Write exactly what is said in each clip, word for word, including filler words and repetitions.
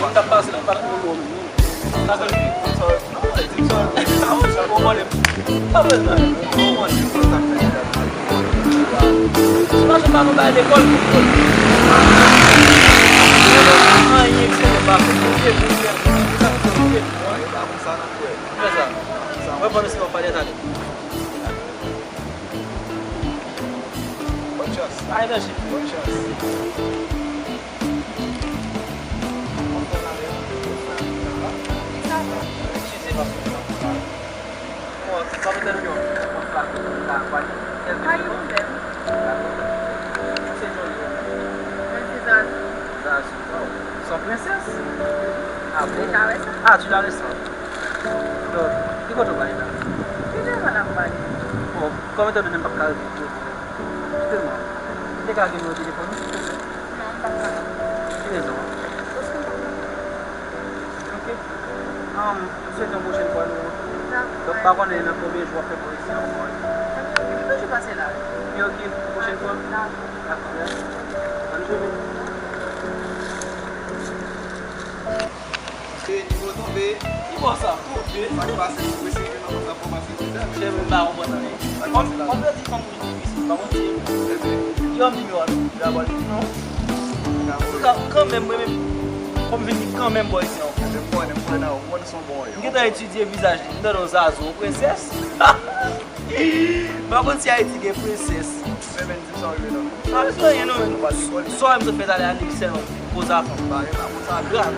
m t ap pase la, m pa t ap wè w menm non. Sa fè m. Sa fè m. Sa fè m. Sa fè m. Sa fè m. Si mache pa nou bay lekòl pou kòl. Anyen ki se pa fè. Bon, yo pa konn sa nan frè. Fè sa. Mwen pandan se yon pa dèt ale. Bòn chans. Ay, danje. Bòn chans. Sa va. Eskize paske m pran pou la. Bon, sa mwen tande yon, yon kontra pou la, pa gen. Pa gen pwoblèm. Ou se Jolie. Mwen se Zazou. Zazou, waw. Se yon prensès. Ah bon? Ou deja wè sa? Ah, tu l'as récent. Donk, ki kote w prale la? Se devan n ap prale. Bon, kòm etan done m p ap ka rete pou ou, kite m. Ou te ka gen nimewo telefòn ou, silvouplè? Non, m p ap ka. Ki rezon an? Paske m p ap ka. Ok. Um, m swete yon pwochèn fwa nou rankontre. Dakò. Donk, m pa konnen nan konbyen jou w ap fè bò isi an ankò. Anben, ok, nou toujou pase la. Men ok, pwochèn fwa. Dakò. Dakò, mèsi. Bòn jounen. Paske nivo tonbe. Ki bò sa? Tonbe. Sa k pase, tonbe, se ke nan konsa fòmasyon se sa. Chè, mwen pa konprann anyen. Kòm, kòm yo di fanm wi difisil, pa konn si yo anvi yo al. Yo ap di non. Antouka, kanmenm, mwen menm, fò m vini kanmenm bò isi an. Mwen konnen, mwen konnen, mwen konnen se yon bon yo. M gentan etidye vizaj li, m tande yon Zazou, yon prensès. M pa konn si Ayiti gen prensès. Men, men, di m sa w rive nan. Pa bezwen anyen non, men. Sa w wè m sot fè talè a, nèg sèlman pou koze a fanm. Pa gen pa konsa. Grav.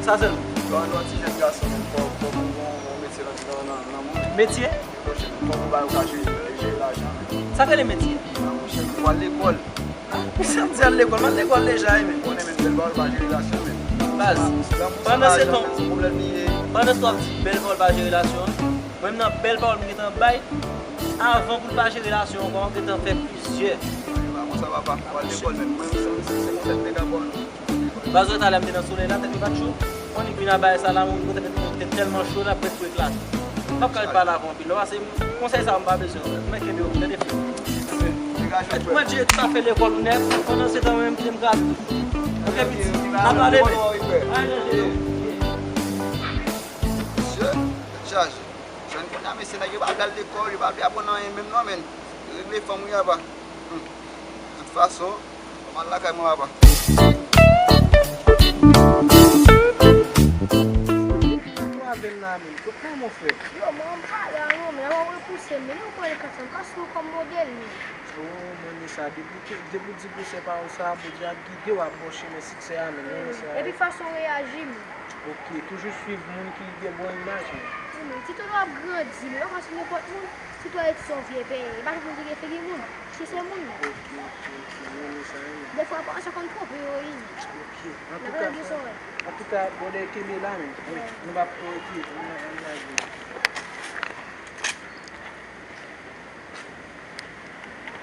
Sa sèlman. Lè w, lè w ti jèn gason, men, fò, fò w gen yon, yon metye nan, nan, nan, nan men w. Metye? Fò w ba yo ka jere, jere lajan. Sa k rele metye? Nan mouche, pou al lekòl. Sa m di al lekòl, m al lekòl deja, wi, men. Konnen, men, bèl pawòl pa jere relasyon, men. Baz, pandan se tan, se pwoblèm li ye. Pandan se tan w ap di bèl pawòl pa jere relasyon, mwen menm nan bèl pawòl m gentan bay, avan pou l pa jere relasyon ankò, m gentan fè plizyè. Pa konsa, papa. W al lekòl, men. Mwen menm, se, se, se konsa m te ka ba w. Baz, wè talè m te nan solèy la, tèt mwen pa t cho. Yon nèg vin a bagay sa la, mwen, mwen tèt mwen te tèlman cho la, prèske eklate. M p ap ka ret pale avè w anpil non, paske konsèy sa yo m pa bezwen yo. Mwen kenbe yo, tande frè. Mwen di tout afè lekòl ou nèt, pandan se tan mwen menm kite m kraze tout. Ok, piti. N ap pale, men. Ay, non, non. Mesye, tèt chaje. Jèn kounye a, mesye, nèg yo pa vle al lekòl, yo pa vle aprann anyen menm non, men. Yo regle fanm wi, apa. Hmm. Tout fason, m al lakay mwen, papa. Sa pral avè m la menm? Kot mwen, mon frè? Yo, mwen anba la, non, men w ap repouse m, men ou pran l kansanm, paske w kòm modèl, men. Oh, mwen renmen sa. Depi w te, depi w di pou se pa w sa, Bondye ap gide w, ap ba w chemen siksè a, men mwen renmen sa. Epi fason w reyaji, men. Ok, toujou swiv moun ki gen bon imaj, men. Wi, men, ti tonton ap grandi, men pa fason nenpòt moun. Sitou Ayiti se yon vye peyi, e pa tout moun ki gen figi moun, ki se moun. Ok, ok, ok, mwen renmen sa, wi. Defwa, paran sa konn twonpe yo, wi. Ok, antouka, antouka, brother, kenbe la, men. Wi, nou p ap retire, nou p ap lage.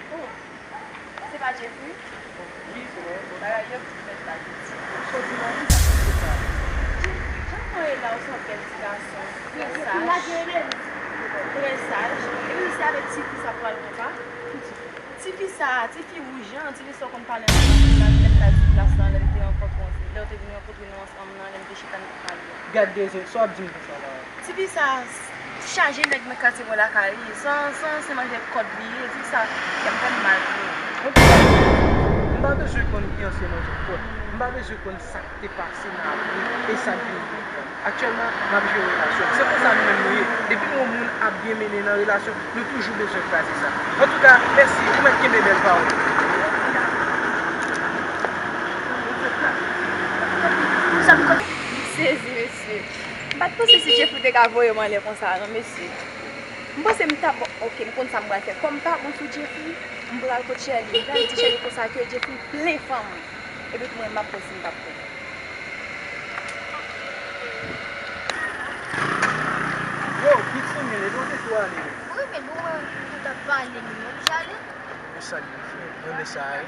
Oh, se pa Jeffrey? Wi, se mwen. Bagay yo mèt la, Jeffrey. Sa w di la, wi, sa se sa. Jan mwen ye la, ou se yon bèl ti gason, trè saj. Trè saj. Epi se avèk ti fi sa pral gen pa? Ki ti fi? Ti fi sa, ti fi wouj an, ti fi sa w konn pale ansanm nan, nan, nan ti plas lan, lè n te rankontre, lè w te vin rankontre nou ansanm nan, lè n te chita, n te pale. Gad de zye, sa w ap di m konsa la? Ti fi sa chaje nèg nan katye mwen lakay li. Se yon, se yon ansyen manje kòd li ye. Ti fi sa fè m, fè m mal vre. Antouka, m pa bezwen konn ki ansyen manje kòd. M pa bezwen konn sa k te pase nan lavi e sa k vin pran. Aktyèlman, m ap jere relasyon m. Se konsa nou menm nou ye. Depi nou wè yon moun ap byen mennen nan relasyon, nou toujou bezwen kraze sa. Antouka, mèsi. Ou mèt kenbe bèl pawòl. M sezi, mesye. M pa t panse si Jeffrey te ka voye m anlè konsa, non, mesye. M panse m t ap, bon, ok, m konn sa m pral fè. Kòm m pa bon sou Jeffrey, m pral kot Sherline. M pral di Sherline konsa ke Jeffrey plen fanm. Epi tou mwen, m ap wè si m p ap pran. Yo, Dixon, men, e bon, se sou ale, men. Wi, men bon, mwen, mwen t ap pale, men mwen oblije ale. Mwen salye w, frè. Mwen renmen sa, wi.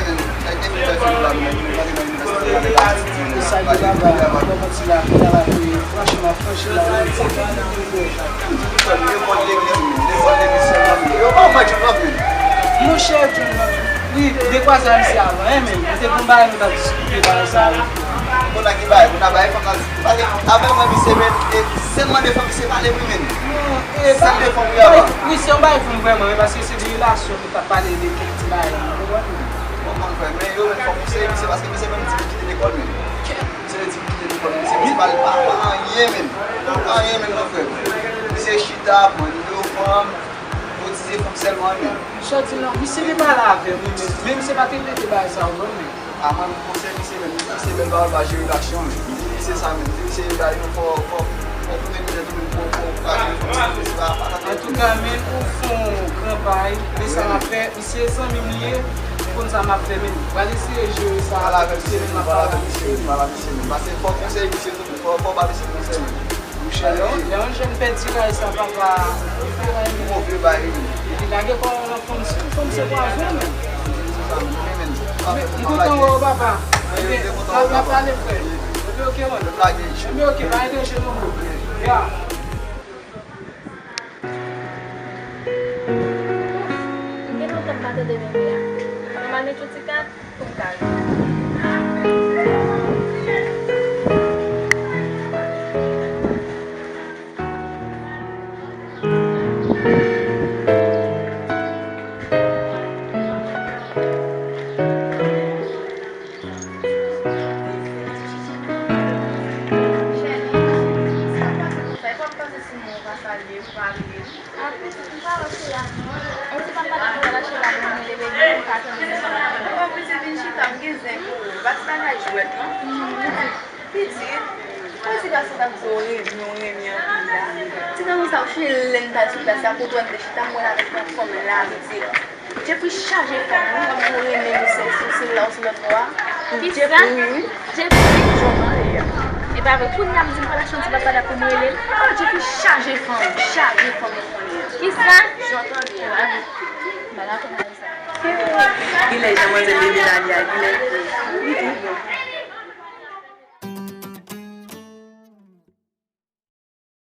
men, nèg te fin fè fim la, men, nou pale nan inivèsite, nou pale nan Ayiti, nou pale nan travay. Kòman ti la, kòman la, franchman, franchman, Monchè, John, wi, de kwa sa misye avan, hein, men. Mwen te konn bagay nou t ap diskite bagay sa yo. Moun nan ki bay, moun nan bay fanm nan, pale avè mwen, misye, men, e, sèl mande fanm, misye pale, wi, men. Sèl de fanm, wi, avan. Wi, se yon bagay fanm vrèman, men, paske se de relasyon nou t ap pale de kèk ti bagay, ou konprann? Ou konprann, frè, men yo, men, fòk ou serye, misye, paske misye menm di li kite lekòl, men. Misye di li kite lekòl, misye, misye pale pa, pa anyen menm. Pa anyen menm non frè. Misye chita, pran nimewo fanm, kotize fanm sèlman menm. Misye di non, misye te pale avè m wi, men, men misye pa te rete bagay sa yo non men. A mwen m konsèy misye menm, misye bèl pawòl pa jere laksyon menm. M di misye sa menm, m di misye bay nou fò, fò, fò ou menm tèt ou menm, fò, fò ou pa jere fanm, misye pa, pa ta. Antouka men ou fè yon gran bagay, men sa m ap fè, misye zanmi m li ye, m konn sa m ap fè men m pral eseye jere sa avèk misye menm, m ap pale avèk misye menm. Pale avèk misye menm, pale avèk misye menm. Paske fò konsèy misye tou, fò, fò ba misye konsèy menm. Monchè, lè yon, lè yon jèn pèdi kay sa, papa, li fè bagay menm. Move bagay menm. Epi lage kò w nan fanm, si fanm se pwazon menm. M kontan wè w, papa. Ebyen, n ap, n ap pale, frè. Epi oke, man. Ebyen oke, pa gen danje non, bro. Ya. Gen lontan m pa tande Mimi a. Kòman Mete yon ti kat pou m ka jwe. Chèlbè, sa w panse pou sa? E pa w panse si mwen pa salye m, pa rele m? Ah, pitit, m pa wè w sou la non. E si papa t ap pral achte la pou mwen, leve byen, m pa tande m. Papa, pitit, vin chita, m gen zen pou ou. Pa ti bagay jwèt non. Pitit, mwen ti gason t ap di w renmen, w renmen anpil la. Ti gason sa w chile lè n t al sou plas la, kote w te chita, m wè l avèk yon fanm la, pitit. Jeffrey chaje fanm, wi, m renmen li, se, se, se la ou se lòt bò a. Kisa? Jeffrey, wi. Jeffrey? Jan w tande a. E pa vre, kounye a m di m pral achte yon ti papa la pou m rele l. Oh, Jeffrey chaje fanm, chaje fanm ou konnen an. Kisa? Jan w tande a. Gilè, jan manzè leve la li a, Gilè.